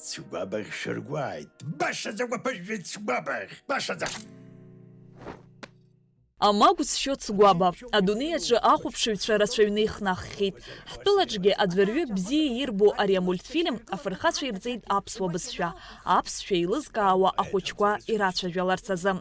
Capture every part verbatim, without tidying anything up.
Цгәабаӷь шәыргәааит! Башаӡа гәаԥыжәжәеит цгәабаӷь! Башаӡа! Амагә зшьо цгәаба. Адунеи аҿы ахәаԥшыҩцәа рацәаҩны ихнаххьеит. Ҳтәылаҿгьы аӡәырҩы бзиа ирбо ари амультфильм афырхацәа ирҵеит аԥсуа бызшәа, аԥсшәа еилызкаауа ахәыҷқәа ирацәажәаларц азы.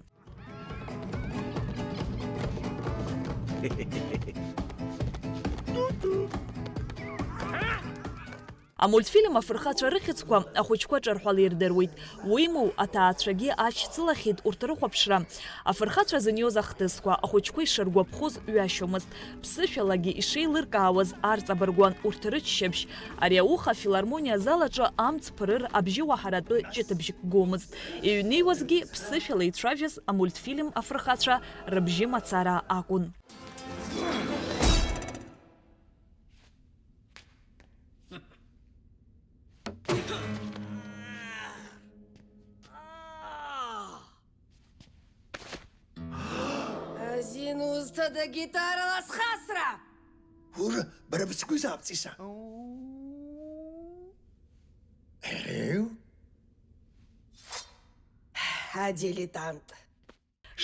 Амультфильм афырхацәа рыхьӡқәа ахәыҷқәа ҿырҳәала ирдыруеит. Уимоу, аҭаацәагьы ашьцылахьеит урҭ рыхәаԥшра. Афырхацәа зыниоз ахҭысқәа ахәыҷқәа ишыргәаԥхоз ҩашьомызт. Ԥсышәалагьы ишеилыркаауаз арҵабыргуан урҭ рыччабжь. Ари ауха афилармониа азал аҿы амҵ ԥырыр абжьы уаҳаратәы ҷыҭыбжьык гомызт. Иҩнеиуазгьы ԥсышәала ицәажәаз амультфильм афырхацәа рыбжьы мацара акәын. Азин узҭада гитарала схасра? Ура, бара быцгәы изаапҵиса. Еу? Адилетант.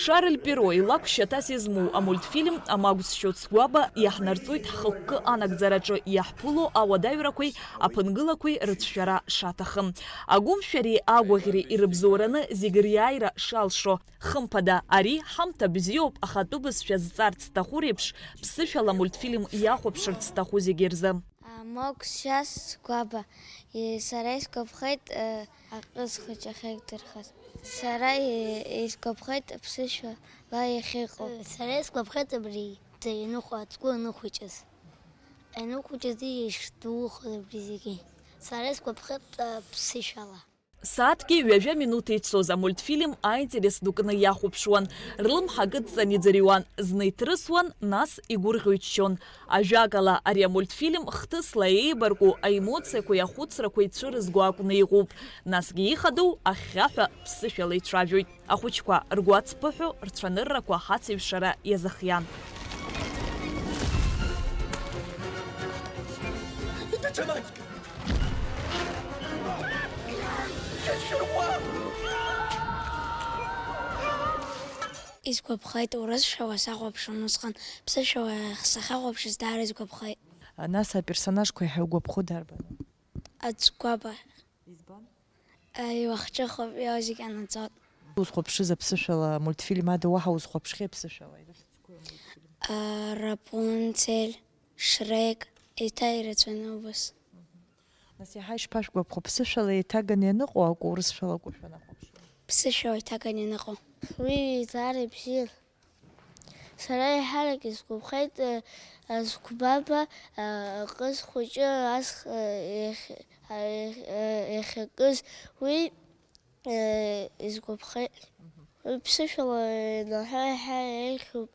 Шарль Перо илакә шьаҭас измоу амультфильм Амагә зшьо цгәаба иаҳнарҵоит ҳхықәкы анагӡараҿы иаҳԥыло ауадаҩрақәеи аԥынгылақәеи рыцәшәара шаҭахым. Агәымшәареи агәаӷьреи ирыбзоураны зегь риааира шалшо. Хымԥада, ари ҳамҭа бзиоуп, ахатәы бызшәа зҵарц зҭаху реиԥш, ԥсышәала амультфильм иахәаԥшырц зҭаху зегьы рзы. Амагә зшьо цгәаба, и-, сара исгәаԥхеит, э, аҟыз хәыҷы ахьеиқәдырхаз. Сара, э, исгәаԥхеит аԥсышәала иахьыҟоу. Сара исгәаԥхеит абри ианыхәа-, ацгәы аныхәыҷыз. Аныхәыҷыз ишдухоз абри зегьы. Сара исгәаԥхеит, э, ԥсышәала. Сааҭки ҩажәа минуҭи ицоз амультфильм аинтерес ду кны иахәаԥшуан, рлымҳа кыдҵан иӡырҩуан, зны иҭрысуан, нас игәырӷьо иччон. Ажәакала, ари амультфильм хҭысла еибарку аемоциақәеи ахәыцрақәеи цәырызго акәны иҟоуп, насгьы ихадоу ахьхьаҳәа ԥсышәала ицәажәоит. Ахәыҷқәа ргәы ацԥыҳәо рцәаныррақәа ҳацеҩшара иазыхиан. Исгәаԥхеит, урысшәала сахәаԥшуан усҟан, ԥсышәала сахьахәаԥшыз даара исгәаԥхеит. Нас аперсонажқәа иаҳа иугәаԥхо дарбану? Аҵгәаба. Избан? Илахҿыхуп, иоуа зегь анаӡоит. Узхәаԥшыз аԥсышәала мультфильм ада уаҳа узхәаԥшхьеи аԥсышәала? А, Рапунцель, Шрек, еиҭа ирацәаны убас. Нас иаҳа ишԥашәгәаԥхо, ԥсышәала еиҭаганы ианыҟоу акәу, урысшәала акәу шәанахәаԥшуа? Ԥсышәала еиҭаганы ианыҟоу. Уи даара ибзиан. Сара еиҳарак исгәаԥхеит, э, азқәбаба, э, аҟыз хәыҷы ас, э, иахь-, э, иахь-, э, иахьакыз. Уи Э, исгәаԥхеит. Уи ԥсышәала ианаҳәа еиҳа еиӷьуп.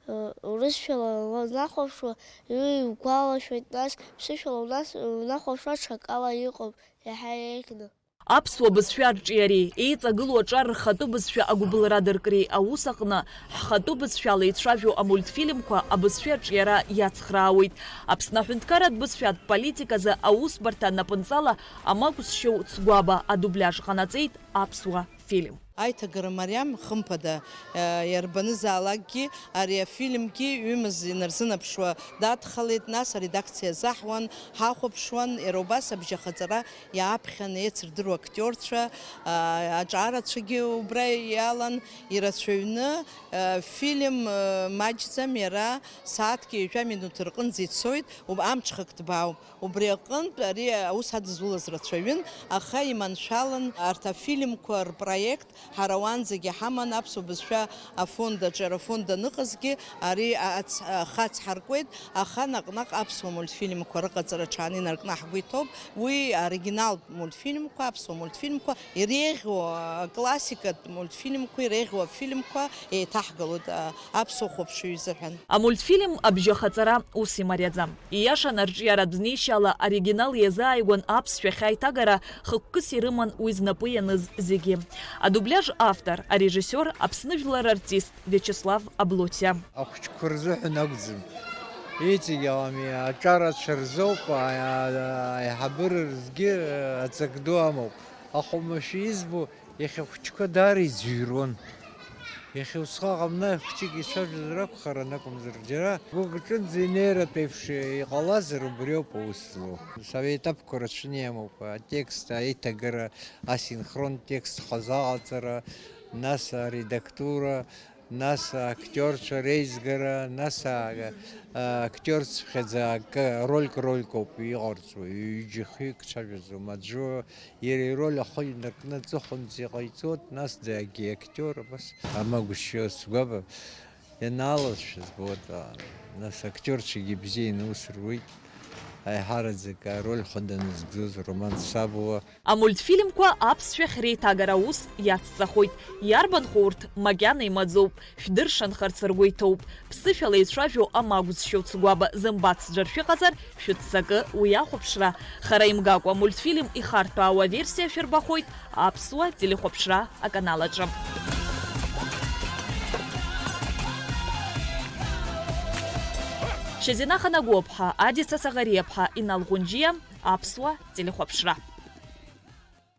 Э, урысшәала уанахәаԥшуа, уи иугәалашәоит, нас ԥсышәала унас-, унахәаԥшуа ҽакала иҟоуп, иаҳа еиӷьны. Аԥсуа бызшәа арҿиареи, еиҵагылоу аҿар рхатәы бызшәа агәыбылрадыркреи аус аҟны, ҳхатәы бызшәала ицәажәо амультфильмқәа абызшәа арҿиара иацхраауеит. Аԥсны аҳәынҭқарратә бызшәатә политиказы аусбарҭа анапынҵала Амагә зшьо цгәаба адубляж ҟанаҵеит аԥсуа фильм. Аиҭагара мариам, хымԥада, э, иарбанызаалакгьы ари афильмгьы ҩымыз инарзынаԥшуа дадхалеит, нас аредакциа азаҳуан, ҳахәаԥшуан, иара убас абжьахаҵара иааԥхьан еицырдыруа актиорцәа, а, аҿарацәагьы убра иалан, ирацәаҩны, э, фильм, э, маҷӡам, иара сааҭки ҩажәа минуҭ рҟынӡа ицоит, уб-, амҽхак ҭбаауп. Убри аҟынтә ари аус адызулаз рацәаҩын, аха иманшәалан арҭ афильмқәа рпроект ҳара уаанӡагьы ҳаман, аԥсуа бызшәа афонд аҿы, ара афонд аныҟазгьы ари ац-, ахы ацҳаркуеит, аха наҟ-наҟ аԥсуа мультфильмқәа рыҟаҵара аҽааны инаркны ҳгәы иҭоуп. Уи аоригиналтә мультфильмқәа, аԥсуа мультфильмқәа иреиӷьу, аклассикатә мультфильмқәа иреиӷьу афильмқәа еиҭаҳгалоит, а, аԥсуа хәаԥшыҩ изыҳәан. Амультфильм абжьахаҵара ус имариаӡам. Ииашаны, арҿиаратә знеишьала оригинал иазааигәан аԥсшәахь аиҭагара хықәкыс ирыман уи знапы ианыз зегьы. Адубляж автор, арежиссиор, Аԥсны жәлар артист Виачеслав Аблотиа. Ахәыҷқәа рзыҳәан акәӡам. Иҵегь ала-, аҿарацәа рзоуп, а-, а-, аиҳабыра рзгьы, а, аҵак ду амоуп. Аха уамашәа избо, иахьа ахәыҷқәа даара иӡырҩуан. Иахьа усҟак ҟамлар, хәыҷык ицәажәозар акәхарын акәымзар, џьара гәык ҿынӡа инеиратә еиԥш иҟалазар, убриоуп аус злоу. Ус аетапқәа рацәаны иамоуп, атекст аиҭагара, асинхронтә текст хазы аҟаҵара, нас аредактура, нас актиорцәа реизгара, нас а-, актиорцәа хьӡы акы рольк-рольк ауп иҟарҵо, ҩыџьа-хҩык цәажәаӡом, аӡәы иара ироль ахы инаркны аҵыхәанӡа иҟаиҵоит, нас дагьи актиор, абас амагәышьо сгәаба ианаласшәа збоит, а, нас актиорцәагьы бзианы аус руеит, аиҳараӡак ароль хәы данызгӡоз Роман Сабуа. Амультфильмқәа аԥсшәахь реиҭагара аус иацҵахоит. Иарбанху урҭ? Макьана имаӡоуп. Шәдыршанхарц ргәы иҭоуп. Ԥсышәала ицәажәо амагәзшьоу цгәаба зымбац џьар шәыҟазар, шәыццакы уи ахәаԥшра. Хара имгакәа, амультфильм ихарҭәаау аверсиа шәырбахоит аԥсуа телехәаԥшра аканал аҿы. Шьазина Ханагәыаԥҳа, Адица Саӷариаԥҳа, Инал Ӷәынџьиа, аԥсуа телехәаԥшра.